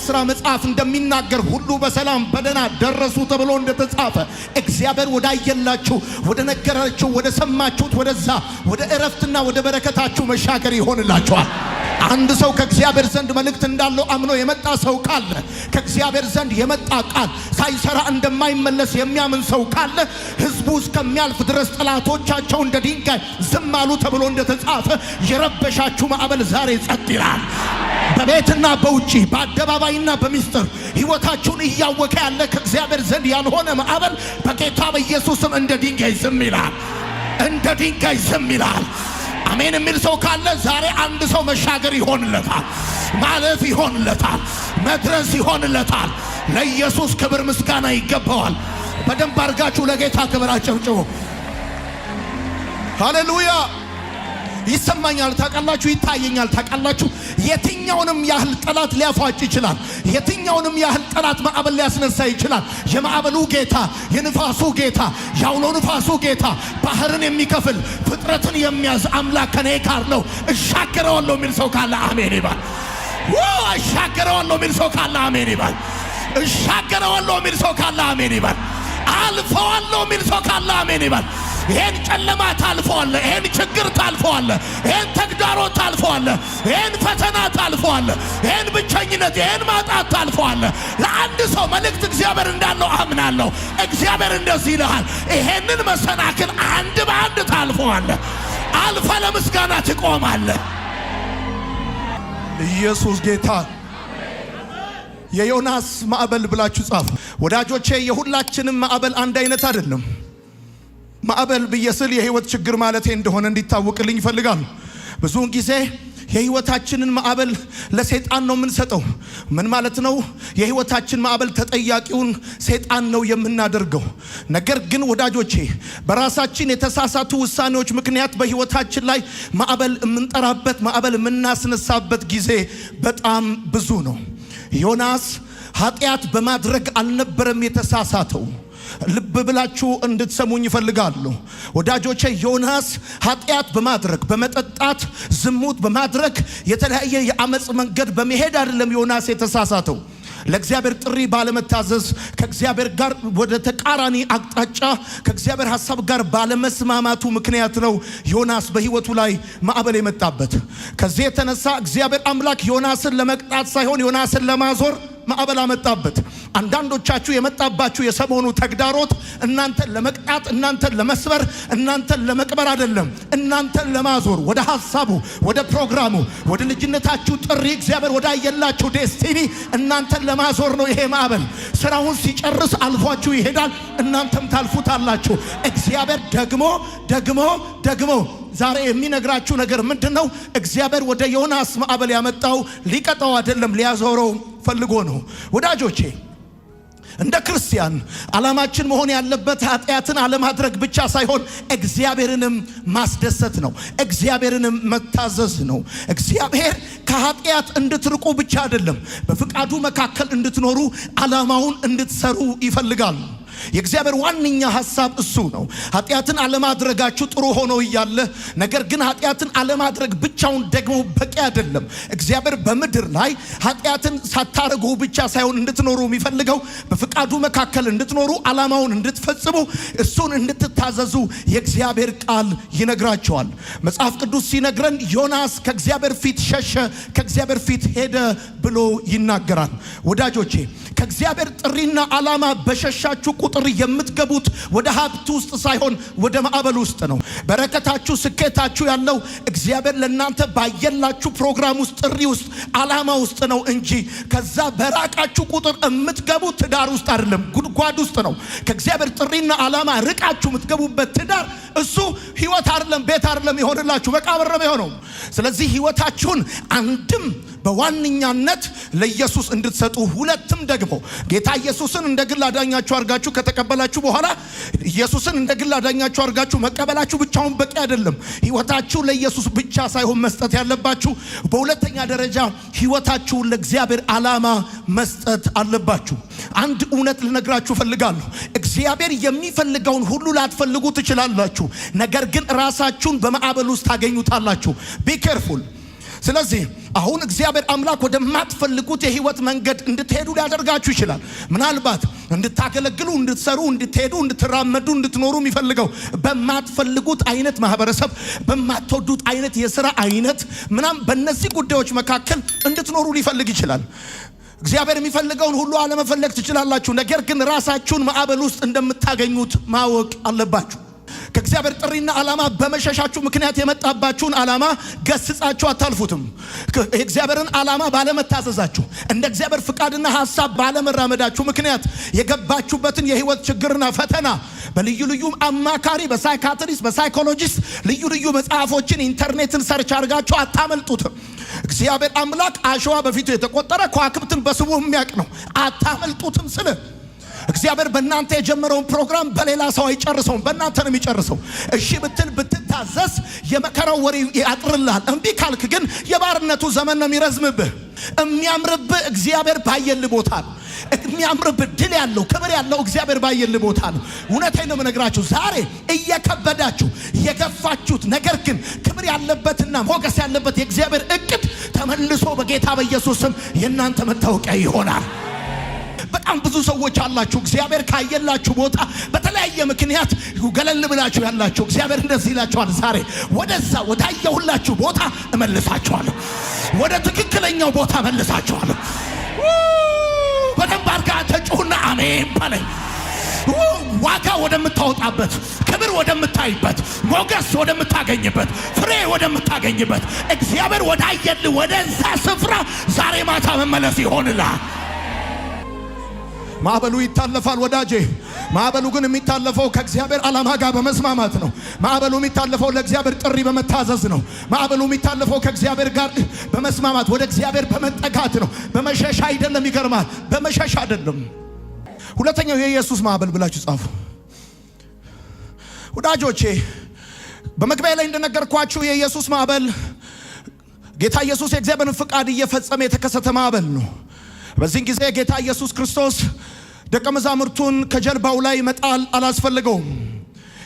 ሥራ መጽሐፍ እንደሚናገር ሁሉ በሰላም በደህና ደረሱ ተብሎ እንደተጻፈ እግዚአብሔር ወዳየላችሁ፣ ወደ ነገራችሁ፣ ወደ ሰማችሁት ወደዛ ወደ እረፍትና ወደ በረከታችሁ መሻገር ይሆንላችኋል። አንድ ሰው ከእግዚአብሔር ዘንድ መልእክት እንዳለው አምኖ የመጣ ሰው ካለ፣ ከእግዚአብሔር ዘንድ የመጣ ቃል ሳይሰራ እንደማይመለስ የሚያምን ሰው ካለ፣ ሕዝቡ እስከሚያልፍ ድረስ ጠላቶቻቸው እንደ ድንጋይ ዝም አሉ ተብሎ እንደተጻፈ የረበሻችሁ ማዕበል ዛሬ ጸጥ ይላል። በቤትና በውጪ፣ በአደባባይና በሚስጥር ሕይወታችሁን እያወከ ያለ ከእግዚአብሔር ዘንድ ያልሆነ ማዕበል በጌታ በኢየሱስም እንደ ድንጋይ ዝም ይላል። እንደ ድንጋይ ዝም ይላል። አሜን የሚል ሰው ካለ ዛሬ አንድ ሰው መሻገር ይሆንለታል፣ ማለፍ ይሆንለታል፣ መድረስ ይሆንለታል። ለኢየሱስ ክብር ምስጋና ይገባዋል። በደንብ አድርጋችሁ ለጌታ ክብር አጨብጭቡ። ሃሌሉያ። ይሰማኛል፣ ታውቃላችሁ፣ ይታየኛል፣ ታውቃላችሁ። የትኛውንም ያህል ጠላት ሊያፏጭ ይችላል። የትኛውንም ያህል ጠላት ማዕበል ሊያስነሳ ይችላል። የማዕበሉ ጌታ፣ የንፋሱ ጌታ፣ የአውሎ ንፋሱ ጌታ፣ ባህርን የሚከፍል፣ ፍጥረትን የሚያዝ አምላክ ከኔ ጋር ነው፣ እሻገረዋለሁ የሚል ሰው ካለ አሜን ይበል። እሻገረዋለሁ የሚል ሰው ካለ አሜን ይበል። እሻገረዋለሁ የሚል ሰው ካለ አሜን ይበል። አልፈዋለሁ የሚል ሰው ካለ አሜን ይበል። ይሄን ጨለማ ታልፈዋለህ። ይሄን ችግር ታልፈዋለህ። ይሄን ተግዳሮት ታልፈዋለህ። ይሄን ፈተና ታልፈዋለህ። ይሄን ብቸኝነት፣ ይሄን ማጣት ታልፈዋለህ። ለአንድ ሰው መልእክት እግዚአብሔር እንዳለው አምናለሁ። እግዚአብሔር እንደዚህ ይልሃል፣ ይሄንን መሰናክል አንድ በአንድ ታልፈዋለህ። አልፈህ ለምስጋና ትቆማለህ። ኢየሱስ ጌታ። የዮናስ ማዕበል ብላችሁ ጻፉ። ወዳጆቼ፣ የሁላችንም ማዕበል አንድ አይነት አይደለም። ማዕበል ብዬ ስል የህይወት ችግር ማለቴ እንደሆነ እንዲታወቅልኝ እፈልጋለሁ። ብዙውን ጊዜ የህይወታችንን ማዕበል ለሰይጣን ነው የምንሰጠው። ምን ማለት ነው? የህይወታችን ማዕበል ተጠያቂውን ሰይጣን ነው የምናደርገው። ነገር ግን ወዳጆቼ፣ በራሳችን የተሳሳቱ ውሳኔዎች ምክንያት በህይወታችን ላይ ማዕበል የምንጠራበት፣ ማዕበል የምናስነሳበት ጊዜ በጣም ብዙ ነው። ዮናስ ኃጢአት በማድረግ አልነበረም የተሳሳተው። ልብ ብላችሁ እንድትሰሙኝ እፈልጋለሁ ወዳጆቼ። ዮናስ ኃጢአት በማድረግ፣ በመጠጣት፣ ዝሙት በማድረግ፣ የተለያየ የአመፅ መንገድ በመሄድ አይደለም ዮናስ የተሳሳተው። ለእግዚአብሔር ጥሪ ባለመታዘዝ፣ ከእግዚአብሔር ጋር ወደ ተቃራኒ አቅጣጫ፣ ከእግዚአብሔር ሐሳብ ጋር ባለመስማማቱ ምክንያት ነው ዮናስ በሕይወቱ ላይ ማዕበል የመጣበት። ከዚህ የተነሳ እግዚአብሔር አምላክ ዮናስን ለመቅጣት ሳይሆን ዮናስን ለማዞር ማዕበል አመጣበት። አንዳንዶቻችሁ የመጣባችሁ የሰሞኑ ተግዳሮት እናንተን ለመቅጣት፣ እናንተን ለመስበር፣ እናንተን ለመቅበር አይደለም፣ እናንተን ለማዞር ወደ ሐሳቡ፣ ወደ ፕሮግራሙ፣ ወደ ልጅነታችሁ ጥሪ፣ እግዚአብሔር ወዳየላችሁ destiny እናንተን ለማዞር ነው። ይሄ ማዕበል ስራውን ሲጨርስ አልፏችሁ ይሄዳል፣ እናንተም ታልፉታላችሁ። እግዚአብሔር ደግሞ ደግሞ ደግሞ ዛሬ የሚነግራችሁ ነገር ምንድን ነው? እግዚአብሔር ወደ ዮናስ ማዕበል ያመጣው ሊቀጣው አይደለም፣ ሊያዞረው ፈልጎ ነው። ወዳጆቼ፣ እንደ ክርስቲያን ዓላማችን መሆን ያለበት ኃጢአትን አለማድረግ ብቻ ሳይሆን እግዚአብሔርንም ማስደሰት ነው። እግዚአብሔርንም መታዘዝ ነው። እግዚአብሔር ከኃጢአት እንድትርቁ ብቻ አይደለም፣ በፍቃዱ መካከል እንድትኖሩ፣ ዓላማውን እንድትሰሩ ይፈልጋል። የእግዚአብሔር ዋነኛ ሐሳብ እሱ ነው። ኃጢአትን አለማድረጋችሁ ጥሩ ሆኖ እያለ ነገር ግን ኃጢአትን አለማድረግ ብቻውን ደግሞ በቂ አይደለም። እግዚአብሔር በምድር ላይ ኃጢአትን ሳታደርጉ ብቻ ሳይሆን እንድትኖሩ የሚፈልገው በፍቃዱ መካከል እንድትኖሩ፣ ዓላማውን እንድትፈጽሙ፣ እሱን እንድትታዘዙ የእግዚአብሔር ቃል ይነግራችኋል። መጽሐፍ ቅዱስ ሲነግረን ዮናስ ከእግዚአብሔር ፊት ሸሸ፣ ከእግዚአብሔር ፊት ሄደ ብሎ ይናገራል። ወዳጆቼ፣ ከእግዚአብሔር ጥሪና ዓላማ በሸሻችሁ ቁጥር የምትገቡት ወደ ሀብት ውስጥ ሳይሆን ወደ ማዕበል ውስጥ ነው። በረከታችሁ፣ ስኬታችሁ ያለው እግዚአብሔር ለእናንተ ባየላችሁ ፕሮግራም ውስጥ፣ ጥሪ ውስጥ፣ ዓላማ ውስጥ ነው እንጂ ከዛ በራቃችሁ ቁጥር የምትገቡት ትዳር ውስጥ አይደለም፣ ጉድጓድ ውስጥ ነው። ከእግዚአብሔር ጥሪና ዓላማ ርቃችሁ የምትገቡበት ትዳር እሱ ህይወት አይደለም፣ ቤት አይደለም ይሆንላችሁ፣ መቃብር ነው የሆነው። ስለዚህ ህይወታችሁን አንድም በዋነኛነት ለኢየሱስ እንድትሰጡ፣ ሁለትም ደግሞ ጌታ ኢየሱስን እንደ ግል አዳኛችሁ አድርጋችሁ ከተቀበላችሁ በኋላ፣ ኢየሱስን እንደ ግል አዳኛችሁ አድርጋችሁ መቀበላችሁ ብቻውን በቂ አይደለም። ህይወታችሁ ለኢየሱስ ብቻ ሳይሆን መስጠት ያለባችሁ፣ በሁለተኛ ደረጃ ህይወታችሁን ለእግዚአብሔር ዓላማ መስጠት አለባችሁ። አንድ እውነት ልነግራችሁ እፈልጋለሁ። እግዚአብሔር የሚፈልገውን ሁሉ ላትፈልጉ ትችላላችሁ። ነገር ግን ራሳችሁን በማዕበል ውስጥ ታገኙታላችሁ። Be careful። ስለዚህ አሁን እግዚአብሔር አምላክ ወደማትፈልጉት የህይወት መንገድ እንድትሄዱ ሊያደርጋችሁ ይችላል። ምናልባት እንድታገለግሉ፣ እንድትሰሩ፣ እንድትሄዱ፣ እንድትራመዱ፣ እንድትኖሩ የሚፈልገው በማትፈልጉት አይነት ማህበረሰብ፣ በማትወዱት አይነት የስራ አይነት ምናም በእነዚህ ጉዳዮች መካከል እንድትኖሩ ሊፈልግ ይችላል። እግዚአብሔር የሚፈልገውን ሁሉ አለመፈለግ ትችላላችሁ። ነገር ግን ራሳችሁን ማዕበል ውስጥ እንደምታገኙት ማወቅ አለባችሁ። ከእግዚአብሔር ጥሪና ዓላማ በመሸሻችሁ ምክንያት የመጣባችሁን ዓላማ ገስጻችሁ አታልፉትም። የእግዚአብሔርን ዓላማ ባለመታዘዛችሁ፣ እንደ እግዚአብሔር ፍቃድና ሐሳብ ባለመራመዳችሁ ምክንያት የገባችሁበትን የህይወት ችግርና ፈተና በልዩ ልዩ አማካሪ፣ በ psychiatrist፣ በ psychologist ልዩ ልዩ መጽሐፎችን ኢንተርኔትን search አድርጋችሁ አታመልጡትም። እግዚአብሔር አምላክ አሸዋ በፊቱ የተቆጠረ ከዋክብትን በስሙ የሚያውቅ ነው። አታመልጡትም ስለ እግዚአብሔር በእናንተ የጀመረውን ፕሮግራም በሌላ ሰው አይጨርሰውም፣ በእናንተ ነው የሚጨርሰው። እሺ ብትል ብትታዘዝ የመከራው ወሬ ያጥርልሃል። እምቢ ካልክ ግን የባርነቱ ዘመን ነው የሚረዝምብህ። የሚያምርብህ እግዚአብሔር ባየልህ ቦታ ነው። የሚያምርብህ ድል ያለው ክብር ያለው እግዚአብሔር ባየልህ ቦታ ነው። እውነቴን ነው የምነግራችሁ። ዛሬ እየከበዳችሁ የገፋችሁት ነገር ግን ክብር ያለበትና ሞገስ ያለበት የእግዚአብሔር እቅድ ተመልሶ በጌታ በኢየሱስ ስም የእናንተ መታወቂያ ይሆናል። በጣም ብዙ ሰዎች አላችሁ። እግዚአብሔር ካየላችሁ ቦታ በተለያየ ምክንያት ገለል ብላችሁ ያላችሁ፣ እግዚአብሔር እንደዚህ ይላችኋል፣ ዛሬ ወደዛ ወዳየሁላችሁ ቦታ እመልሳችኋለሁ። ወደ ትክክለኛው ቦታ እመልሳችኋለሁ። በደንብ አድርጋ አንተ ጩሁና አሜን በለኝ። ዋጋ ወደምታወጣበት፣ ክብር ወደምታይበት፣ ሞገስ ወደምታገኝበት፣ ፍሬ ወደምታገኝበት፣ እግዚአብሔር ወዳየልህ ወደዛ ስፍራ ዛሬ ማታ መመለስ ይሆንልሃል። ማዕበሉ ይታለፋል ወዳጄ። ማዕበሉ ግን የሚታለፈው ከእግዚአብሔር ዓላማ ጋር በመስማማት ነው። ማዕበሉ የሚታለፈው ለእግዚአብሔር ጥሪ በመታዘዝ ነው። ማዕበሉ የሚታለፈው ከእግዚአብሔር ጋር በመስማማት ወደ እግዚአብሔር በመጠጋት ነው። በመሸሽ አይደለም። ይገርማል። በመሸሽ አይደለም። ሁለተኛው የኢየሱስ ማዕበል ብላችሁ ጻፉ ወዳጆቼ። በመግቢያ ላይ እንደነገርኳችሁ የኢየሱስ ማዕበል ጌታ ኢየሱስ የእግዚአብሔርን ፍቃድ እየፈጸመ የተከሰተ ማዕበል ነው። በዚህን ጊዜ ጌታ ኢየሱስ ክርስቶስ ደቀ መዛሙርቱን ከጀልባው ላይ መጣል አላስፈልገውም።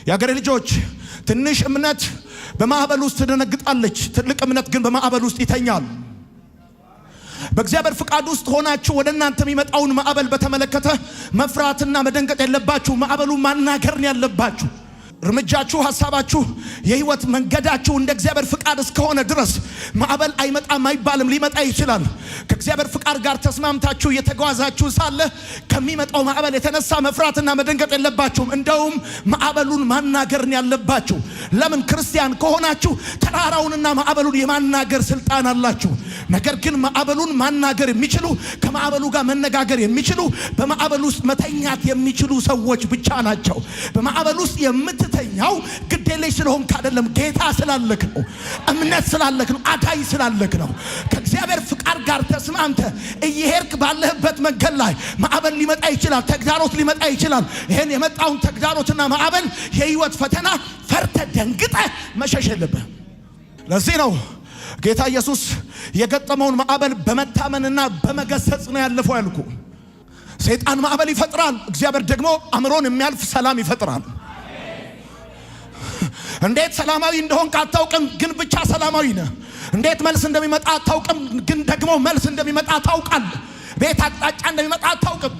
የአገሬ ልጆች፣ ትንሽ እምነት በማዕበል ውስጥ ትደነግጣለች፣ ትልቅ እምነት ግን በማዕበል ውስጥ ይተኛል። በእግዚአብሔር ፍቃድ ውስጥ ሆናችሁ ወደ እናንተ የሚመጣውን ማዕበል በተመለከተ መፍራትና መደንገጥ የለባችሁ። ማዕበሉ ማናገርን ያለባችሁ። እርምጃችሁ፣ ሀሳባችሁ፣ የህይወት መንገዳችሁ እንደ እግዚአብሔር ፍቃድ እስከሆነ ድረስ ማዕበል አይመጣም አይባልም፣ ሊመጣ ይችላል። ከእግዚአብሔር ፍቃድ ጋር ተስማምታችሁ እየተጓዛችሁ ሳለ ከሚመጣው ማዕበል የተነሳ መፍራትና መደንገጥ የለባችሁም። እንደውም ማዕበሉን ማናገርን ያለባችሁ። ለምን? ክርስቲያን ከሆናችሁ ተራራውንና ማዕበሉን የማናገር ስልጣን አላችሁ። ነገር ግን ማዕበሉን ማናገር የሚችሉ፣ ከማዕበሉ ጋር መነጋገር የሚችሉ፣ በማዕበል ውስጥ መተኛት የሚችሉ ሰዎች ብቻ ናቸው። በማዕበል ውስጥ የምትተኛው ግዴለሽ ስለሆንክ አይደለም፣ ጌታ ስላለክ ነው። እምነት ስላለክ ነው። አዳኝ ስላለክ ነው። ከእግዚአብሔር ፍቃድ ጋር ተስማምተ እየሄድክ ባለህበት መንገድ ላይ ማዕበል ሊመጣ ይችላል። ተግዳሮት ሊመጣ ይችላል። ይሄን የመጣውን ተግዳሮትና ማዕበል የህይወት ፈተና ፈርተ ደንግጠ መሸሽ የለብህም። ለዚህ ነው ጌታ ኢየሱስ የገጠመውን ማዕበል በመታመንና በመገሰጽ ነው ያለፈው ያልኩ። ሰይጣን ማዕበል ይፈጥራል፣ እግዚአብሔር ደግሞ አእምሮን የሚያልፍ ሰላም ይፈጥራል። እንዴት ሰላማዊ እንደሆንክ አታውቅም፣ ግን ብቻ ሰላማዊ ነህ። እንዴት መልስ እንደሚመጣ አታውቅም፣ ግን ደግሞ መልስ እንደሚመጣ ታውቃለህ። ቤት አቅጣጫ እንደሚመጣ አታውቅም።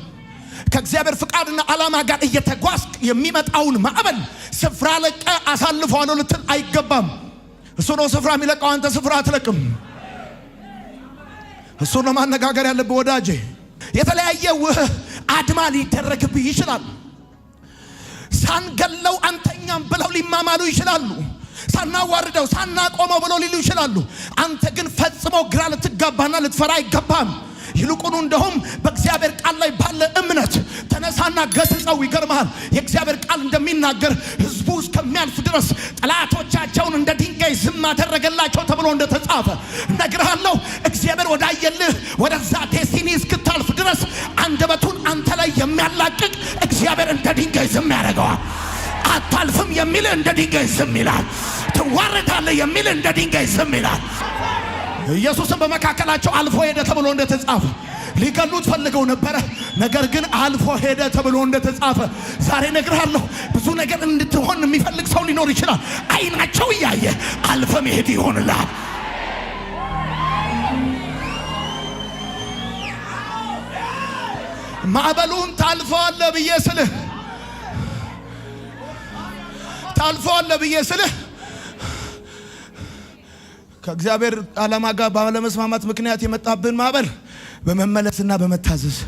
ከእግዚአብሔር ፍቃድና ዓላማ ጋር እየተጓዝክ የሚመጣውን ማዕበል ስፍራ ለቀ አሳልፈዋለሁ ልትል አይገባም። እሱ ነው ስፍራ የሚለቀው፣ አንተ ስፍራ አትለቅም። እሱ ነው ማነጋገር ያለብህ ወዳጄ። የተለያየ አድማ ሊደረግብህ ይችላል። ሳንገለው አንተኛም ብለው ሊማማሉ ይችላሉ። ሳናዋርደው ሳናቆመው ብለው ሊሉ ይችላሉ። አንተ ግን ፈጽሞ ግራ ልትጋባና ልትፈራ አይገባም። ይልቁኑ እንደውም በእግዚአብሔር ቃል ላይ ባለ እምነት ተነሳና ገስጸው። ይገርመሃል፣ የእግዚአብሔር ቃል እንደሚናገር ሕዝቡ እስከሚያልፍ ድረስ ጠላቶቻቸውን እንደ ድንጋይ ዝም አደረገላቸው ተብሎ እንደተጻፈ እነግርሃለሁ። እግዚአብሔር ወዳየልህ ወደዛ destiny እስክታልፍ ድረስ አንደበቱን አንተ ላይ የሚያላቅቅ እግዚአብሔር እንደ ድንጋይ ዝም ያደርገዋል። አታልፍም የሚል እንደ ድንጋይ ዝም ይላል። ትዋረዳለህ የሚል እንደ ድንጋይ ዝም ይላል። ኢየሱስም በመካከላቸው አልፎ ሄደ ተብሎ እንደተጻፈ፣ ሊገሉት ፈልገው ነበረ፣ ነገር ግን አልፎ ሄደ ተብሎ እንደተጻፈ ዛሬ እነግርሃለሁ። ብዙ ነገር እንድትሆን የሚፈልግ ሰው ሊኖር ይችላል። አይናቸው እያየ አልፈ መሄድ ይሆንልሃል። ማዕበሉን ታልፈዋለህ ብዬ ስልህ፣ ታልፈዋለህ ብዬ ስልህ፣ ከእግዚአብሔር ዓላማ ጋር ባለመስማማት ምክንያት የመጣብን ማዕበል በመመለስና በመታዘዝ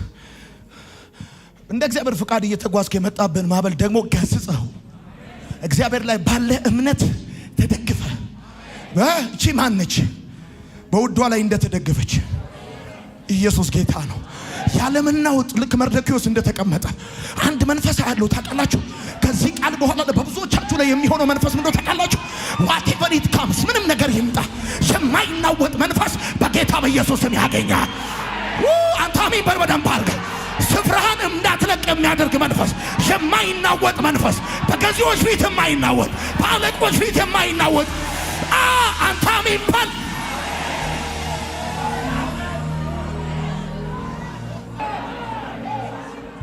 እንደ እግዚአብሔር ፍቃድ እየተጓዝክ የመጣብን ማዕበል ደግሞ ገስጸው እግዚአብሔር ላይ ባለ እምነት ተደግፈ። እቺ ማነች? በውዷ ላይ እንደተደገፈች። ኢየሱስ ጌታ ነው። ያለመናወጥ ልክ መርዶክዮስ እንደተቀመጠ አንድ መንፈስ ያለው ታውቃላችሁ። ከዚህ ቃል በኋላ በብዙዎቻችሁ ላይ የሚሆነው መንፈስ ምንድነው ታውቃላችሁ? Whatever it comes፣ ምንም ነገር ይምጣ የማይናወጥ መንፈስ በጌታ በኢየሱስ ስም ያገኛል። አንተ አሜን በል በደንብ አድርገህ። ስፍራህን እንዳትለቅ የሚያደርግ መንፈስ፣ የማይናወጥ መንፈስ፣ በገዢዎች ፊት የማይናወጥ፣ በአለቆች ፊት የማይናወጥ። አንተ አሜን በል።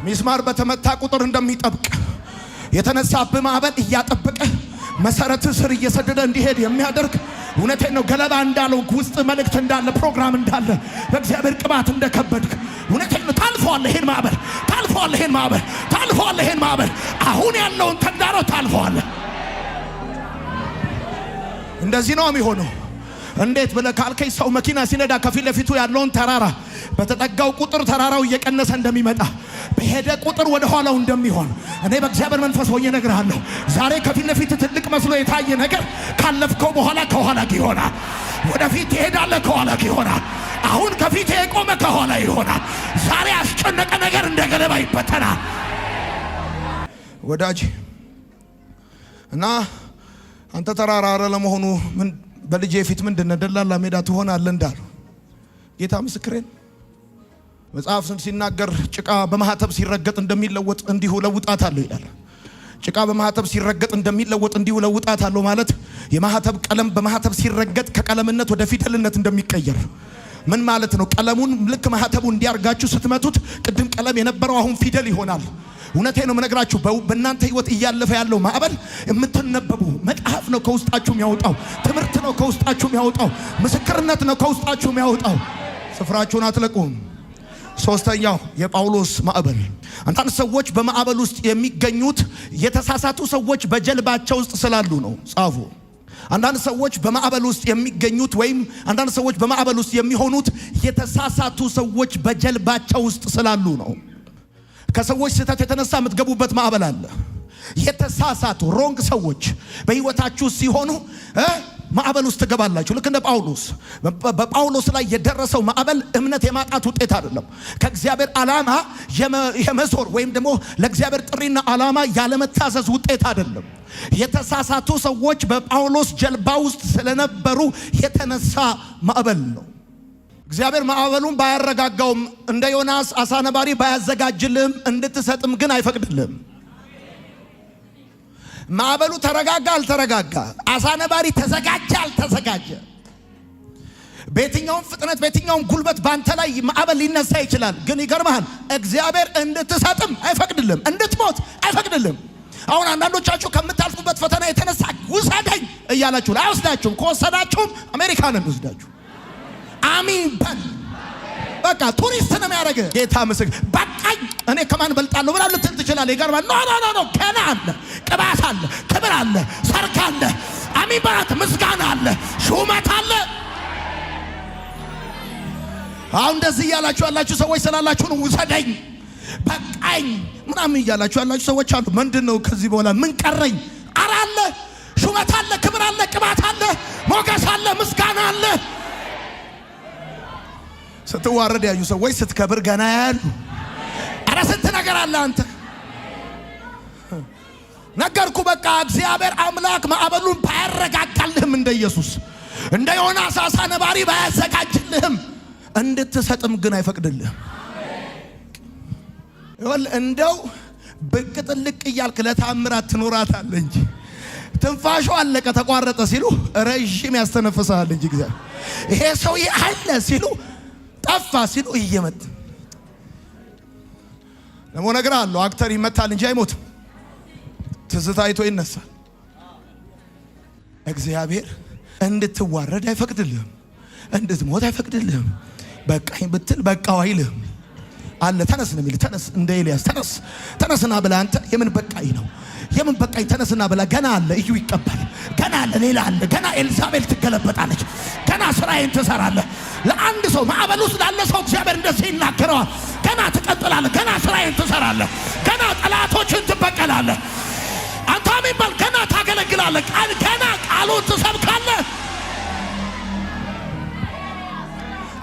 ሚስማር በተመታ ቁጥር እንደሚጠብቅ የተነሳብህ ማዕበል እያጠበቀ መሰረት ስር እየሰደደ እንዲሄድ የሚያደርግ። እውነቴን ነው። ገለባ እንዳለው ውስጥ መልእክት እንዳለ፣ ፕሮግራም እንዳለ፣ በእግዚአብሔር ቅባት እንደከበድክ እውነቴን ነው። ታልፈዋለህ፣ ይሄን ማዕበል ታልፈዋለህ፣ ይሄን ማዕበል ታልፈዋለህ፣ ይሄን ማዕበል፣ አሁን ያለውን ተግዳሮት ታልፈዋለህ። እንደዚህ ነው የሚሆነው። እንዴት ብለህ ካልከኝ ሰው መኪና ሲነዳ ከፊት ለፊቱ ያለውን ተራራ በተጠጋው ቁጥር ተራራው እየቀነሰ እንደሚመጣ፣ በሄደ ቁጥር ወደ ኋላው እንደሚሆን እኔ በእግዚአብሔር መንፈስ ሆኜ እነግርሃለሁ። ዛሬ ከፊት ለፊት ትልቅ መስሎ የታየ ነገር ካለፍከው በኋላ ከኋላ ይሆናል። ወደፊት ትሄዳለህ፣ ከኋላ ይሆናል። አሁን ከፊት የቆመ ከኋላ ይሆናል። ዛሬ ያስጨነቀ ነገር እንደ ገለባ ይበተናል። ወዳጅ እና አንተ ተራራ ኧረ ለመሆኑ ምን በልጄ ፊት ምንድን ነህ? ደላላ ሜዳ ትሆናለህ እንዳሉ ጌታ ምስክሬን። መጽሐፍ ሲናገር ጭቃ በማህተብ ሲረገጥ እንደሚለወጥ እንዲሁ ለውጣታለሁ ይላል። ጭቃ በማህተብ ሲረገጥ እንደሚለወጥ እንዲሁ ለውጣታለሁ ማለት የማህተብ ቀለም በማህተብ ሲረገጥ ከቀለምነት ወደ ፊደልነት እንደሚቀየር ምን ማለት ነው? ቀለሙን ልክ ማህተቡ እንዲያርጋችሁ ስትመቱት ቅድም ቀለም የነበረው አሁን ፊደል ይሆናል። እውነቴ ነው የምነግራችሁ። በእናንተ ህይወት እያለፈ ያለው ማዕበል የምትነበቡ መጽሐፍ ነው ከውስጣችሁ የሚያወጣው፣ ትምህርት ነው ከውስጣችሁ የሚያወጣው፣ ምስክርነት ነው ከውስጣችሁ የሚያወጣው። ስፍራችሁን አትለቁም። ሶስተኛው የጳውሎስ ማዕበል። አንዳንድ ሰዎች በማዕበል ውስጥ የሚገኙት የተሳሳቱ ሰዎች በጀልባቸው ውስጥ ስላሉ ነው። ጻፉ። አንዳንድ ሰዎች በማዕበል ውስጥ የሚገኙት ወይም አንዳንድ ሰዎች በማዕበል ውስጥ የሚሆኑት የተሳሳቱ ሰዎች በጀልባቸው ውስጥ ስላሉ ነው። ከሰዎች ስህተት የተነሳ የምትገቡበት ማዕበል አለ። የተሳሳቱ wrong ሰዎች በህይወታችሁ ሲሆኑ ማዕበል ውስጥ ትገባላችሁ። ልክ እንደ ጳውሎስ። በጳውሎስ ላይ የደረሰው ማዕበል እምነት የማጣት ውጤት አይደለም። ከእግዚአብሔር ዓላማ የመዞር ወይም ደግሞ ለእግዚአብሔር ጥሪና ዓላማ ያለመታዘዝ ውጤት አይደለም። የተሳሳቱ ሰዎች በጳውሎስ ጀልባ ውስጥ ስለነበሩ የተነሳ ማዕበል ነው። እግዚአብሔር ማዕበሉን ባያረጋጋውም፣ እንደ ዮናስ አሳ ነባሪ ባያዘጋጅልህም፣ እንድትሰጥም ግን አይፈቅድልህም። ማዕበሉ ተረጋጋ አልተረጋጋ፣ አሳ ነባሪ ተዘጋጀ አልተዘጋጀ፣ በየትኛውም ፍጥነት በየትኛውም ጉልበት ባንተ ላይ ማዕበል ሊነሳ ይችላል። ግን ይገርምሃል፣ እግዚአብሔር እንድትሰጥም አይፈቅድልም፣ እንድትሞት አይፈቅድልም። አሁን አንዳንዶቻችሁ ከምታልፉበት ፈተና የተነሳ ውሰደኝ እያላችሁ፣ አይወስዳችሁም። ከወሰዳችሁም አሜሪካ ነው የሚወስዳችሁ። አሚን በል። በቃ ቱሪስት ነው የሚያደርግህ። ጌታ ምስክር። በቃኝ እኔ ከማን በልጣለሁ ብላ ልትል ትችላለህ። ይገርማል። No, no, no, no፣ ገና አለ፣ ቅባት አለ፣ ክብር አለ፣ ሰርክ አለ። አሚን በላት። ምስጋና አለ፣ ሹመት አለ። አሁን እንደዚህ እያላችሁ ያላችሁ ሰዎች ስላላችሁ ነው። ውሰደኝ፣ በቃኝ ምናምን እያላችሁ ያላችሁ ሰዎች አሉ። ምንድን ነው ከዚህ በኋላ ምን ቀረኝ? አረ አለ፣ ሹመት አለ፣ ክብር አለ፣ ቅባት አለ፣ ሞገስ አለ፣ ምስጋና አለ። ስትዋረድ ያዩ ሰዎች ስትከብር ገና ያያሉ። አረ ስንት ነገር አለ። አንተ ነገርኩ። በቃ እግዚአብሔር አምላክ ማዕበሉን ባያረጋጋልህም፣ እንደ ኢየሱስ እንደ ዮናስ አሳ ነባሪ ባያዘጋጅልህም፣ እንድትሰጥም ግን አይፈቅድልህም። ይኸውልህ እንደው ብቅ ጥልቅ እያልክ ለታምራት ትኖራታለህ እንጂ ትንፋሹ አለቀ ተቋረጠ ሲሉ ረዥም ያስተነፍሰሃል እንጂ እግዚአብሔር ይሄ ሰውዬ አለ ሲሉ ጠፋ ሲሉ እየመጣ ደግሞ ነገር አለው። Actor ይመታል እንጂ አይሞትም። ትዝታ አይቶ ይነሳል። እግዚአብሔር እንድትዋረድ አይፈቅድልህም። እንድትሞት አይፈቅድልህም። በቃኝ ብትል በቃው አይልህም። አለ። ተነስ ነው የሚል። ተነስ፣ እንደ ኤልያስ ተነስ፣ ተነስና ብላ። አንተ የምን በቃኝ ነው? የምን በቃኝ? ተነስና ብላ። ገና አለ፣ እዩ ይቀባል። ገና አለ፣ ሌላ አለ። ገና ኤልዛቤል ትገለበጣለች። ገና ስራዬን ትሰራለህ። ለአንድ ሰው፣ ማዕበል ውስጥ ላለ ሰው እግዚአብሔር እንደዚህ ይናገረዋል። ገና ትቀጥላለህ። ገና ስራዬን ትሰራለህ። ገና ጠላቶችን ትበቀላለህ። አንተ አሜን በል። ገና ታገለግላለህ። ቃል ገና ቃሉን ትሰብካለህ።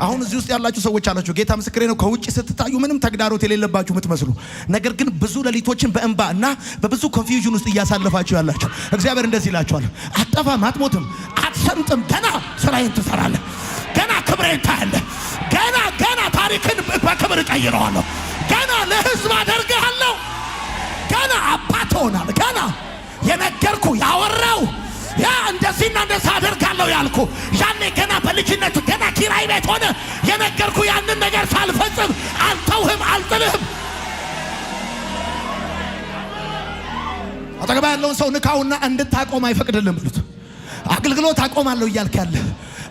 አሁን እዚህ ውስጥ ያላችሁ ሰዎች አላችሁ፣ ጌታ ምስክሬ ነው። ከውጭ ስትታዩ ምንም ተግዳሮት የሌለባችሁ የምትመስሉ፣ ነገር ግን ብዙ ሌሊቶችን በእንባ እና በብዙ confusion ውስጥ እያሳለፋችሁ ያላችሁ፣ እግዚአብሔር እንደዚህ ይላችኋል። አትጠፋም፣ አትሞትም፣ አትሰምጥም። ገና ስራዬን ትሰራለህ። ገና ክብሬን ታያለህ። ገና ገና ታሪክን በክብር እቀይረዋለሁ። ገና ለህዝብ አደርግሃለሁ። ገና አባት ትሆናለህ። ገና የነገርኩ ያወራው ያ እንደዚህና እንደዛ አደርጋለሁ ያልኩ፣ ያኔ ገና በልጅነት ገና ኪራይ ቤት ሆነ የነገርኩ ያንን ነገር ሳልፈጽም አልተውህም፣ አልጥልህም። አጠገባ ያለውን ሰው ንካውና እንድታቆም አይፈቅድልም ብሉት። አገልግሎት አቆማለሁ እያልክ ያለ፣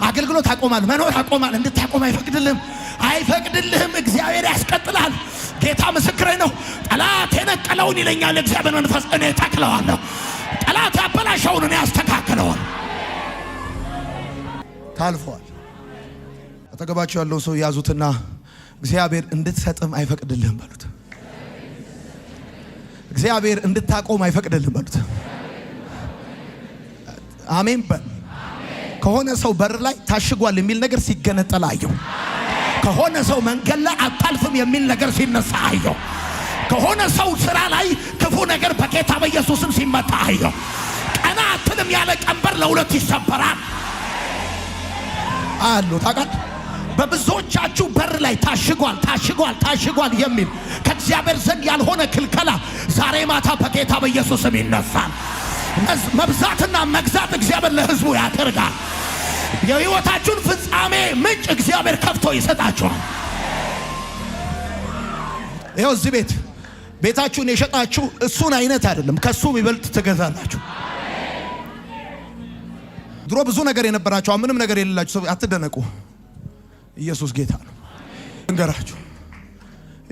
አገልግሎት አቆማለሁ፣ መኖር አቆማለሁ፣ እንድታቆም አይፈቅድልህም፣ አይፈቅድልህም። እግዚአብሔር ያስቀጥላል። ጌታ ምስክሬ ነው። ጠላት የነቀለውን ይለኛል እግዚአብሔር መንፈስ፣ እኔ ተክለዋለሁ። ጠላት ያበላሸውን እኔ ያስተካክለዋል። ታልፈዋል። አጠገባቸው ያለው ሰው ያዙትና እግዚአብሔር እንድትሰጥም አይፈቅድልህም በሉት። እግዚአብሔር እንድታቆም አይፈቅድልህም በሉት። አሜን በል። ከሆነ ሰው በር ላይ ታሽጓል የሚል ነገር ሲገነጠል አየሁ። ከሆነ ሰው መንገድ ላይ አታልፍም የሚል ነገር ሲነሳ አየሁ። ከሆነ ሰው ስራ ላይ ክፉ ነገር በጌታ በኢየሱስም ሲመታ አየሁ። ቀና አትልም ያለ ቀንበር ለሁለት ይሰበራል አሉ። ታውቃለህ፣ በብዙዎቻችሁ በር ላይ ታሽጓል፣ ታሽጓል፣ ታሽጓል የሚል ከእግዚአብሔር ዘንድ ያልሆነ ክልከላ ዛሬ ማታ በጌታ በኢየሱስም ይነሳል። መብዛትና መግዛት እግዚአብሔር ለሕዝቡ ያደርጋል። የሕይወታችሁን ፍጻሜ ምንጭ እግዚአብሔር ከፍቶ ይሰጣችኋል። ይኸው እዚህ ቤት ቤታችሁን የሸጣችሁ እሱን አይነት አይደለም፣ ከሱ ይበልጥ ትገዛላችሁ። ድሮ ብዙ ነገር የነበራችሁ፣ ምንም ነገር የሌላችሁ ሰው አትደነቁ። ኢየሱስ ጌታ ነው። እንገራችሁ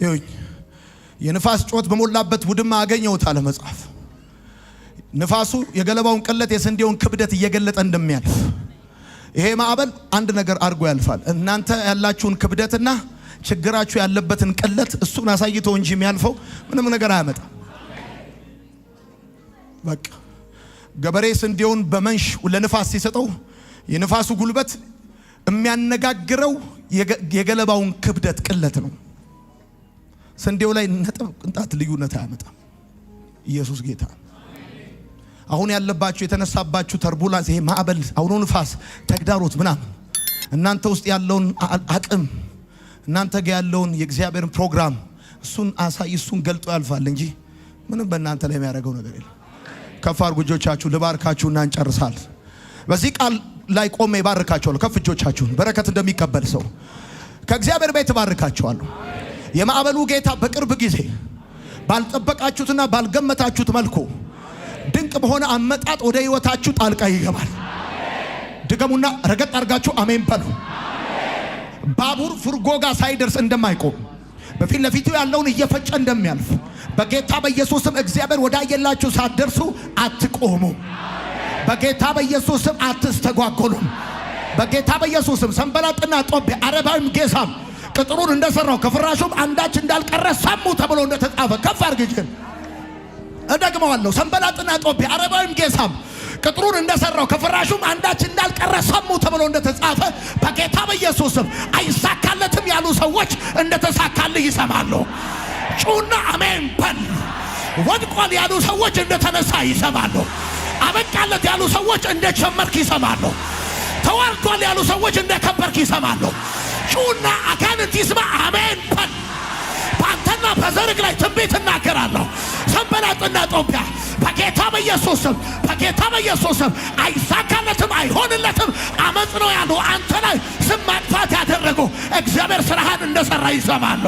ይሁኝ፣ የንፋስ ጩኸት በሞላበት ውድማ አገኘሁት አለ መጽሐፍ። ንፋሱ የገለባውን ቅለት የስንዴውን ክብደት እየገለጠ እንደሚያልፍ ይሄ ማዕበል አንድ ነገር አድርጎ ያልፋል። እናንተ ያላችሁን ክብደትና ችግራችሁ ያለበትን ቅለት እሱን አሳይቶ እንጂ የሚያልፈው ምንም ነገር አያመጣም። በቃ ገበሬ ስንዴውን በመንሽ ለንፋስ ሲሰጠው የንፋሱ ጉልበት የሚያነጋግረው የገለባውን ክብደት ቅለት ነው። ስንዴው ላይ ነጥብ ቅንጣት ልዩነት አያመጣም። ኢየሱስ ጌታ። አሁን ያለባችሁ የተነሳባችሁ turbulence፣ ይሄ ማዕበል፣ አውሎ ንፋስ፣ ተግዳሮት ምናምን እናንተ ውስጥ ያለውን አቅም፣ እናንተ ጋር ያለውን የእግዚአብሔርን ፕሮግራም እሱን አሳይ፣ እሱን ገልጦ ያልፋል እንጂ ምንም በእናንተ ላይ የሚያደርገው ነገር የለም። ከፍ አድርጉ እጆቻችሁ፣ ልባርካችሁና እንጨርሳል። በዚህ ቃል ላይ ቆሜ እባርካችኋለሁ። ከፍ እጆቻችሁን በረከት እንደሚቀበል ሰው ከእግዚአብሔር ቤት እባርካችኋለሁ። የማዕበሉ ጌታ በቅርብ ጊዜ ባልጠበቃችሁትና ባልገመታችሁት መልኩ ድንቅ በሆነ አመጣጥ ወደ ህይወታችሁ ጣልቃ ይገባል። ድገሙና ረገጥ አድርጋችሁ አሜን በሉ። ባቡር ፉርጎ ጋር ሳይደርስ እንደማይቆም፣ በፊት ለፊቱ ያለውን እየፈጨ እንደሚያልፍ፣ በጌታ በኢየሱስም እግዚአብሔር ወዳየላችሁ ሳትደርሱ አትቆሙም። በጌታ በኢየሱስም አትስተጓጎሉም። በጌታ በኢየሱስም ሰንበላጥና ጦቢያ አረባዊም ጌሳም ቅጥሩን እንደሰራው ከፍራሹም አንዳች እንዳልቀረ ሰሙ ተብሎ እንደተጻፈ፣ ከፍ አድርግ እጅህን። እደግመዋለሁ። ሰንበላጥና ጦቢያ አረባዊም ጌሳም ቅጥሩን እንደሰራው ከፍራሹም አንዳች እንዳልቀረ ሰሙ ተብሎ እንደተጻፈ፣ በጌታ በኢየሱስም አይሳካለትም ያሉ ሰዎች እንደተሳካልህ ይሰማሉ። ጩና አሜን በል። ወድቋል ያሉ ሰዎች እንደተነሳ ይሰማሉ። አበቃለት ያሉ ሰዎች እንደጀመርክ ይሰማሉ። ተዋርዷል ያሉ ሰዎች እንደከበርክ ይሰማሉ። ጩና አጋንንት ይስማ፣ አሜን በል። በአንተና በዘርግ ላይ ትንቢት እናገራለሁ። ሰንበላጥና ጦቢያ በጌታ በኢየሱስም፣ በጌታ በኢየሱስም አይሳካለትም፣ አይሆንለትም፣ አመፅ ነው ያሉ፣ አንተ ላይ ስም ማጥፋት ያደረጉ እግዚአብሔር ስራህን እንደሰራ ይሰማሉ።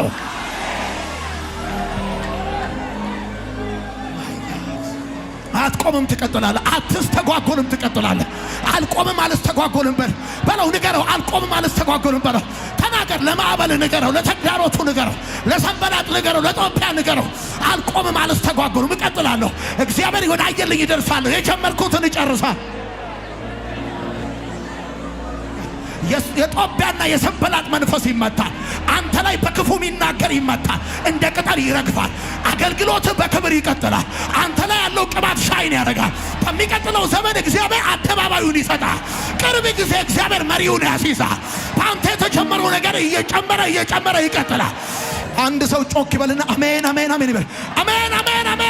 አትቆምም፣ ትቀጥላለህ። አትስተጓጎልም፣ ትቀጥላለህ። አልቆምም፣ አልስተጓጎልም በል በለው፣ ንገረው። አልቆምም፣ አልስተጓጎልም በለው። ተናገር። ተናገር። ለማዕበል ንገረው፣ ለተግዳሮቱ ንገረው፣ ለሰንበላጥ ንገረው፣ ለጦቢያ ንገረው። አልቆምም፣ አልስተጓጎልም፣ እቀጥላለሁ። እግዚአብሔር ወዳየልኝ ይደርሳለሁ። የጀመርኩትን እጨርሳለሁ። የጦቢያና የሰንበላጥ መንፈስ ይመታል። አንተ ላይ በክፉ የሚናገር ይመታል፣ እንደ ቅጠል ይረግፋል። አገልግሎት በክብር ይቀጥላል። አንተ ላይ ያለው ቅባት shine ያደርጋል። በሚቀጥለው ዘመን እግዚአብሔር አደባባዩን ይሰጣል። ቅርብ ጊዜ እግዚአብሔር መሪውን ያስይዛል። በአንተ የተጀመረው ነገር እየጨመረ እየጨመረ ይቀጥላል። አንድ ሰው ጮክ ይበልና አሜን አሜን አሜን ይበል። አሜን አሜን አሜን።